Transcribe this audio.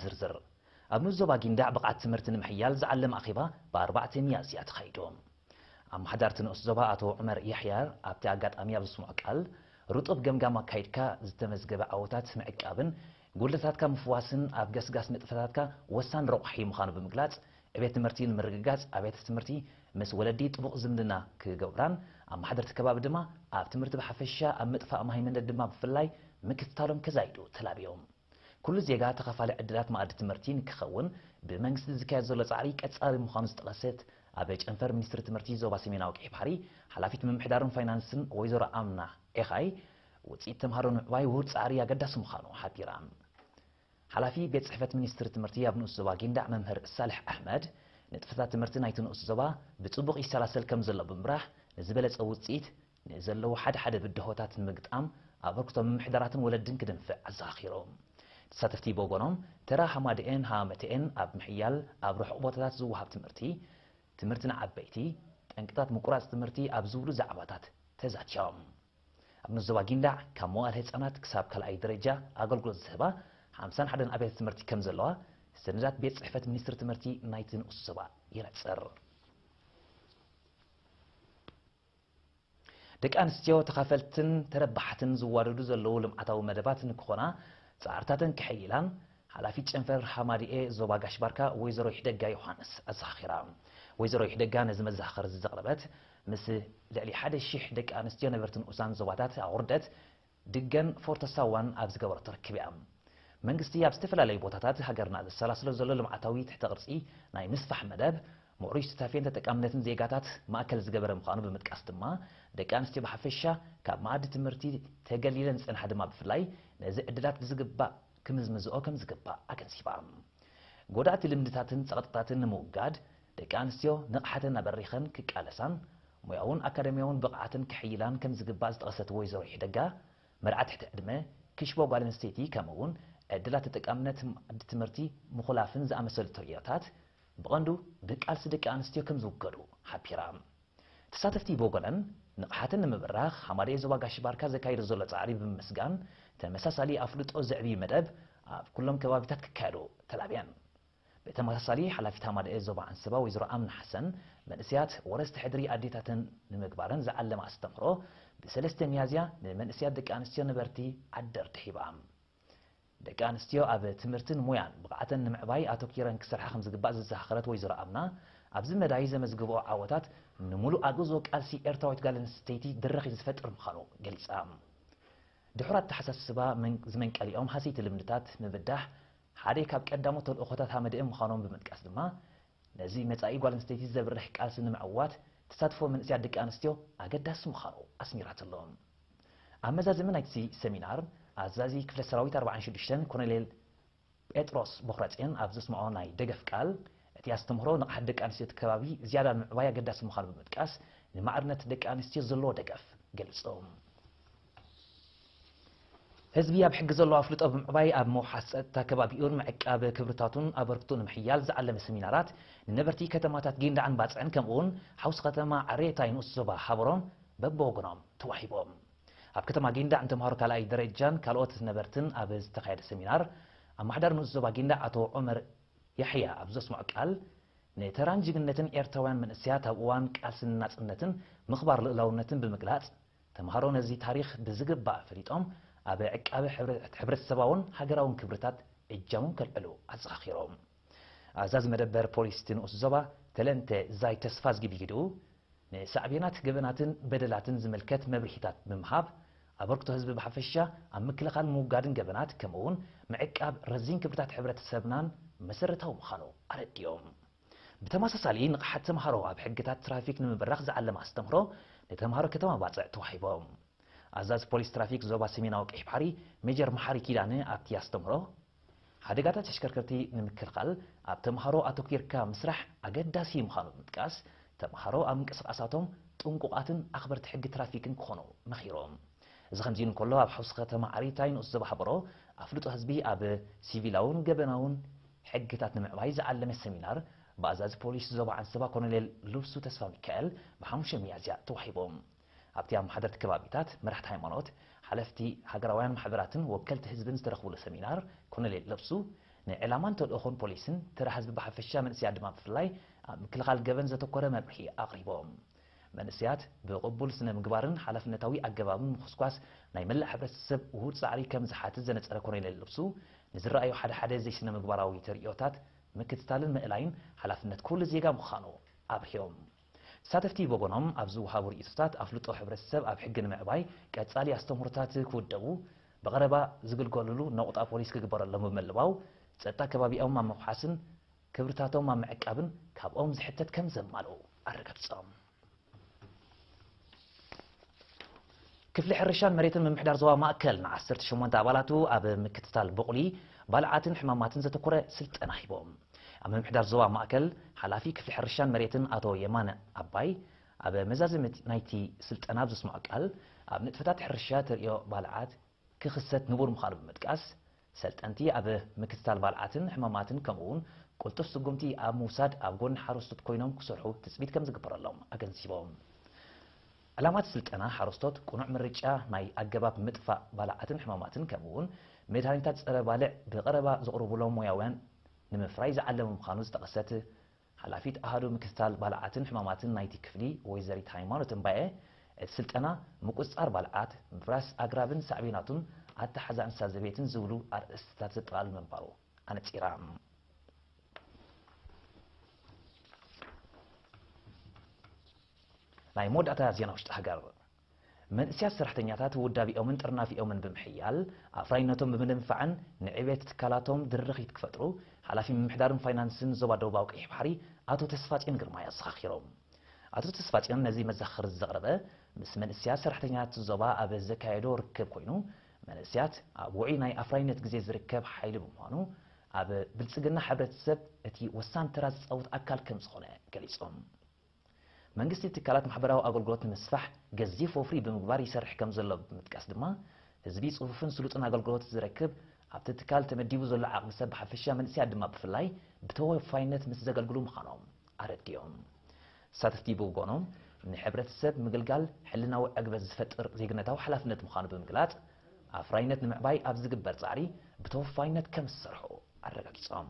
ዝርዝር። ኣብ ንኡስ ዞባ ጊንዳዕ ብቕዓት ትምህርቲ ንምሕያል ዝዓለመ ኣኼባ ብ4 ሚያዝያ ተኻይዱ። ኣመሓዳርቲ ንኡስ ዞባ ኣቶ ዑመር ያሕያ ኣብቲ ኣጋጣሚ ኣብ ዘስምዖ ቃል፣ ርጡብ ገምጋም ኣካይድካ ዝተመዝገበ ዓወታት ምዕቃብን ጉድለታትካ ምፍዋስን ኣብ ገስጋስ ንጥፈታትካ ወሳኒ ረቋሒ ምዃኑ ብምግላጽ፣ ዕቤት ትምህርቲ ንምርግጋጽ ኣብያተ ትምህርቲ ምስ ወለዲ ጥቡቕ ዝምድና ክገብራን ኣመሓደርቲ ከባቢ ድማ ኣብ ትምህርቲ ብሓፈሻ ኣብ ምጥፋእ ማይ መንደድ ድማ ብፍላይ ምክትታሎም ከዛይዱ ተላብዮም። ኩሉ ዜጋ ተኻፋሊ ዕድላት መኣዲ ትምህርቲ ንክኸውን ብመንግስቲ ዝካየድ ዘሎ ጻዕሪ ቀጻሊ ምዃኑ ዝጠቐሰት ኣብ ጨንፈር ሚኒስትሪ ትምህርቲ ዞባ ሰሜናዊ ቀይሕ ባሕሪ ሓላፊት ምምሕዳርን ፋይናንስን ወይዘሮ ኣምና ኤኻይ፣ ውፅኢት ተምሃሮ ንምዕባይ ውሁድ ጻዕሪ ኣገዳሲ ምዃኑ ሓቢራ። ሓላፊ ቤት ጽሕፈት ሚኒስትሪ ትምህርቲ ኣብ ንኡስ ዞባ ጊንዳዕ መምህር ሳልሕ ኣሕመድ፣ ንጥፈታት ትምህርቲ ናይቲ ንኡስ ዞባ ብጽቡቕ ይሰላሰል ከም ዘሎ ብምብራህ፣ ንዝበለጸ ውጽኢት ንዘለዉ ሓደ ሓደ ብድሆታት ንምግጣም ኣበርክቶ ምምሕዳራትን ወለድን ክድንፍዕ ኣዘኻኺሩ። ተሳተፍቲ ብወገኖም፣ ተራ ሃማደኤን ሃመተኤን ኣብ ምሕያል፣ ኣብ ርሑቕ ቦታታት ዝወሃብ ትምህርቲ፣ ትምህርቲ ንዓበይቲ፣ ጠንቅታት ምቁራጽ ትምህርቲ ኣብ ዝብሉ ዛዕባታት ተዛትዮም። ኣብ ንኡስ ዞባ ጊንዳዕ ካብ መዋእለ ህጻናት ክሳብ ካልኣይ ደረጃ ኣገልግሎት ዝህባ ሓምሳን ሓደን ኣብያተ ትምህርቲ ከም ዘለዋ ሰነዳት ቤት ጽሕፈት ሚኒስትሪ ትምህርቲ ናይቲ ንኡስ ዞባ የነጽር። ደቂ ኣንስትዮ ተኻፈልትን ተረባሕትን ዝዋደዱ ዘለዉ ልምዓታዊ መደባት ንክኾና ጻዕርታተን ከሐይላን ሓላፊት ጨንፈር ሃማዲኤ ዞባ ጋሽ ባርካ ወይዘሮ ይሕደጋ ዮሃንስ ኣዘኻኺራ። ወይዘሮ ይሕደጋ ነዚ መዘኻኸሪ እዚ ዘቕረበት ምስ ልዕሊ ሓደ ሺሕ ደቂ ኣንስትዮ ነበርቲ ንኡሳን ዞባታት ኣቑርደት ድገን ፎርቶ ሳዋን ኣብ ዝገበረቶ ርክብ እያ። መንግስቲ ኣብ ዝተፈላለዩ ቦታታት ሃገርና ዘሰላስሎ ዘሎ ልምዓታዊ ትሕተ ቅርጺ ናይ ምስፋሕ መደብ ምዕሩይ ሱታፌን ተጠቃምነትን ዜጋታት ማእከል ዝገበረ ምዃኑ ብምጥቃስ ድማ፣ ደቂ ኣንስትዮ ብሓፈሻ ካብ መኣዲ ትምህርቲ ተገሊለን ዝጸንሓ ድማ ብፍላይ ነዚ ዕድላት ብዝግባእ ክምዝምዝኦ ከም ዝግባእ ኣገንዚባ። ጎዳእቲ ልምድታትን ጸቕጥታትን ንምውጋድ ደቂ ኣንስትዮ ንቕሓተን ኣበሪኸን ክቃለሳን ሞያውን ኣካዳሚያውን ብቕዓተን ክሕይላን ከም ዝግባእ ዝጠቐሰት ወይዘሮ ይሕደጋ፣ መርዓ ትሕቲ ዕድመ፣ ክሽቦ ጓል ኣንስተይቲ ከምኡ እውን ዕድላት ተጠቃምነት መኣዲ ትምህርቲ ምኹላፍን ዝኣመሰሉ ተርእዮታት ብቐንዱ ብቃልሲ ደቂ ኣንስትዮ ከም ዝውገዱ ሓቢራ። ተሳተፍቲ ብወገነን ንቕሓተን ንምብራኽ ሃማደኤ ዞባ ጋሽ ባርካ ዘካይዶ ዘሎ ጻዕሪ ብምምስጋን፣ ተመሳሳሊ ኣፍልጦ ዘዕብዩ መደብ ኣብ ኩሎም ከባቢታት ክካየዱ ተላብየን። ብተመሳሳሊ ሓላፊት ሃማደኤ ዞባ ዓንሰባ ወይዘሮ ኣምና ሓሰን፣ መንእሰያት ወረስቲ ሕድሪ ኣዴታተን ንምግባረን ዝዓለመ ኣስተምህሮ ብሰለስተ ሚያዝያ ንመንእሰያት ደቂ ኣንስትዮ ነበርቲ ዓደርዲ ሂባ። ደቂ ኣንስትዮ ኣብ ትምህርትን ሞያን ብቕዓተን ንምዕባይ ኣተኪረን ክሰርሓ ከም ዝግባእ ዘዘኻኸረት ወይዘሮ ኣምና፣ ኣብዚ መዳይ ዘመዝግብኦ ዓወታት ንምሉእ ኣግዞ ቃልሲ ኤርትራዊት ጓል ኣንስተይቲ ድርኺት ዝፈጥር ምዃኑ ገሊጻ። ድሑር ኣተሓሳስባ መን-፣ ዝመንቀሊኦም ሃሰይቲ ልምድታት ምብዳህ ሓደ ካብ ቀዳሞት ተልእኾታት ሃመደኤ ምዃኖም ብምጥቃስ ድማ፣ ነዚ መጻኢ ጓል ኣንስተይቲ ዘብርህ ቃልሲ ንምዕዋት ተሳትፎ መንእሰያት ደቂ ኣንስትዮ ኣገዳሲ ምዃኑ ኣስሚራትሎም። ኣብ መዛዘሚ ናይቲ ሰሚናር፣ ኣዛዚ ክፍለ ሰራዊት ኣርባዓን ሽዱሽተን ኮሎኔል ጴጥሮስ ቦኽረጼን ኣብ ዘስምዖ ናይ ደገፍ ቃል፣ እቲ ኣስተምህሮ ንቕሓት ደቂ ኣንስትዮ እቲ ከባቢ ዝያዳ ንምዕባይ ኣገዳሲ ምዃኑ ብምጥቃስ፣ ንማዕርነት ደቂ ኣንስትዮ ዘለዎ ደገፍ ገሊጹ። ህዝቢ ኣብ ሕጊ ዘለዎ ኣፍልጦ ብምዕባይ ኣብ ምውሓስ ጸጥታ ከባቢኡን ምዕቃብ ክብርታቱን ኣበርክቶ ንምሕያል ዝዓለመ ሰሚናራት ንነበርቲ ከተማታት ጊንዳዕን ባጽዕን ከምኡውን ሓውሲ ከተማ ዓሬታይ ንኡስ ዞባ ሃበሮም በብወገኖም ተዋሂቦም። ኣብ ከተማ ጊንዳዕ ንተምሃሮ ካልኣይ ደረጃን ካልኦት ነበርትን ኣብ ዝተኻየደ ሰሚናር ኣመሓዳሪ ንኡስ ዞባ ጊንዳዕ ኣቶ ዑመር ያሕያ ኣብ ዘስምዖ ቃል፣ ንተራን ጅግንነትን ኤርትራውያን መንእሰያት ኣብ እዋን ቃልስን ናጽነትን ምኽባር ልኡላውነትን ብምግላጽ፣ ተምሃሮ ነዚ ታሪኽ ብዝግባእ ፈሊጦም ኣብ ዕቃበ ሕብረ-፣ ሕብረተሰባውን ሃገራውን ክብርታት እጃሞም ከልዕሉ ኣዘኻኺሮም። ኣዛዚ መደበር ፖሊስ እቲ ንኡስ ዞባ ተለንተ ዛይ ተስፋዝጊ ብግድኡ፣ ንሳዕቤናት ገበናትን በደላትን ዝምልከት መብርሂታት ብምሃብ፣ ኣበርክቶ ህዝቢ ብሓፈሻ ኣብ ምክልኻል ምውጋድን ገበናት ከምኡውን ምዕቃብ ረዚን ክብርታት ሕብረተሰብናን መሰረታዊ ምዃኑ ኣረዲኦም። ብተመሳሳሊ ንቕሓት ተምሃሮ ኣብ ሕግታት ትራፊክ ንምብራኽ ዝዓለመ ኣስተምህሮ ንተምሃሮ ከተማ ባጽዕ ተዋሂቦም። ኣዛዚ ፖሊስ ትራፊክ ዞባ ሰሜናዊ ቀይሕ ባሕሪ ሜጀር መሓሪ ኪዳነ ኣብቲ ኣስተምህሮ፣ ሓደጋታት ተሽከርከርቲ ንምክልኻል ኣብ ተምሃሮ ኣተኲርካ ምስራሕ ኣገዳሲ ምዃኑ ብምጥቃስ፣ ተምሃሮ ኣብ ምንቅስቓሳቶም ጥንቁቓትን ኣኽበርቲ ሕጊ ትራፊክን ክኾኑ መኺሮም። እዚ ከምዚ ኢሉ እንከሎ፣ ኣብ ሓውሲ ከተማ ዓሪታይ ንኡስ ዞባ ሃበሮ ኣፍልጦ ህዝቢ ኣብ ሲቪላውን ገበናውን ሕግታት ንምዕባይ ዝዓለመ ሰሚናር ብኣዛዚ ፖሊስ ዞባ ዓንሰባ ኮሎኔል ልብሱ ተስፋ ሚካኤል ብሓሙሽተ ሚያዝያ ተዋሂቦም። ኣብቲ ኣመሓደርቲ ከባቢታት፣ መራሕቲ ሃይማኖት፣ ሓለፍቲ ሃገራውያን ማሕበራትን ወከልቲ ህዝብን ዝተረኽብሉ ሰሚናር፣ ኮሎኔል ለብሱ ንዕላማን ተልእኾን ፖሊስን ተራ ህዝቢ ብሓፈሻ መንእሰያት ድማ ብፍላይ ኣብ ምክልኻል ገበን ዘተኮረ መብርሂ ኣቕሪቦም። መንእሰያት ብቕቡል ስነ ምግባርን ሓላፍነታዊ ኣገባብን ምኹስኳስ ናይ መላእ ሕብረተሰብ ውሁድ ጻዕሪ ከም ዝሓትት ዘነጸረ ኮሎኔል ልብሱ፣ ንዝረኣዩ ሓደ ሓደ ዘይስነ ምግባራዊ ተርእዮታት ምክትታልን ምእላይን ሓላፍነት ኩሉ ዜጋ ምዃኑ ኣብርሂቦም። ተሳተፍቲ ብወገኖም ኣብ ዝወሃቡ ርእይቶታት ኣፍልጦ ሕብረተሰብ ኣብ ሕጊ ንምዕባይ ቀጻሊ ኣስተምህሮታት ክውደቡ፣ ብቐረባ ዝግልገሉሉ ነቑጣ ፖሊስ ክግበረሎም ብምልባው ጸጥታ ከባቢኦም ኣብ ምውሓስን ክብርታቶም ኣብ ምዕቃብን ካብኦም ዝሕተት ከም ዘማልኡ ኣረጋግጾም። ክፍሊ ሕርሻን መሬትን ምምሕዳር ዞባ ማእከል ንዓሰርተ ሸሞንተ ኣባላቱ ኣብ ምክትታል ቡቕሊ፣ ባልዓትን ሕማማትን ዘተኮረ ስልጠና ሂቦም። ኣብ ምምሕዳር ዞባ ማእከል ሓላፊ ክፍሊ ሕርሻን መሬትን ኣቶ የማነ ኣባይ ኣብ መዛዘሚ ናይቲ ስልጠና ኣብ ዘስምዖ ቃል፣ ኣብ ንጥፈታት ሕርሻ ተርእዮ ባልዓት ክኽሰት ንቡር ምዃኑ ብምጥቃስ፣ ሰልጠንቲ ኣብ ምክትታል ባልዓትን ሕማማትን ከምኡ እውን ቅልጡፍ ስጉምቲ ኣብ ምውሳድ ኣብ ጎኒ ሓረስቶት ኮይኖም ክሰርሑ ትጽቢት ከም ዝግበረሎም ኣገንዚቦም። ዕላማ እቲ ስልጠና ሓረስቶት ቅኑዕ ምርጫ ናይ ኣገባብ ምጥፋእ ባልዓትን ሕማማትን ከምኡ እውን መድሃኒታት ጸረ ባልዕ ብቐረባ ዘቕርቡሎም ሞያውያን ንምፍራይ ዝዓለመ ምዃኑ ዝጠቐሰት ሓላፊት ኣሃዱ ምክትታል ባልዓትን ሕማማትን ናይቲ ክፍሊ ወይዘሪት ሃይማኖት እምባየ፣ እቲ ስልጠና ምቁጽጻር ባልዓት፣ ምፍራስ ኣግራብን ሳዕቤናቱን፣ ኣተሓዛ እንስሳ ዘቤትን ዝብሉ ኣርእስትታት ዘጠቓልል ምንባሩ ኣነጺራ። ናይ መወዳእታ ዜና ውሽጢ ሃገር። መንእሰያት ሰራሕተኛታት ውዳቢኦምን ጥርናፊኦምን ብምሕያል ኣፍራይነቶም ብምድንፋዕን ንዕቤት ትካላቶም ድርኺት ክፈጥሩ ሓላፊ ምምሕዳርን ፋይናንስን ዞባ ደቡባዊ ቀይሕ ባሕሪ ኣቶ ተስፋጽዮን ግርማይ ኣዘኻኺሮም። ኣቶ ተስፋጽዮን ነዚ መዘኻኸሪ ዘቕረበ ምስ መንእሰያት ሰራሕተኛታት ዞባ ኣብ ዘካየዶ ርክብ ኮይኑ፣ መንእሰያት ኣብ ውዑይ ናይ ኣፍራይነት ግዜ ዝርከብ ሓይሊ ብምዃኑ ኣብ ብልጽግና ሕብረተሰብ እቲ ወሳኒ ተራ ዝጻወት ኣካል ከም ዝኾነ ገሊጾም። መንግስቲ ትካላት ማሕበራዊ ኣገልግሎት ንምስፋሕ ገዚፍ ወፍሪ ብምግባር ይሰርሕ ከም ዘሎ ብምጥቃስ ድማ ህዝቢ ጽፉፍን ስሉጥን ኣገልግሎት ዝረክብ ኣብቲ ትካል ተመዲቡ ዘሎ ዓቕሚ ሰብ ብሓፈሻ መንእሰያት ድማ ብፍላይ ብተወፋይነት ምስ ዘገልግሉ ምዃኖም ኣረዲኦም። ተሳተፍቲ ብወገኖም ንሕብረተሰብ ምግልጋል ሕልናዊ ዕግበት ዝፈጥር ዜግነታዊ ሓላፍነት ምዃኑ ብምግላጽ ኣፍራይነት ንምዕባይ ኣብ ዝግበር ጻዕሪ ብተወፋይነት ከም ዝሰርሑ ኣረጋጊጾም።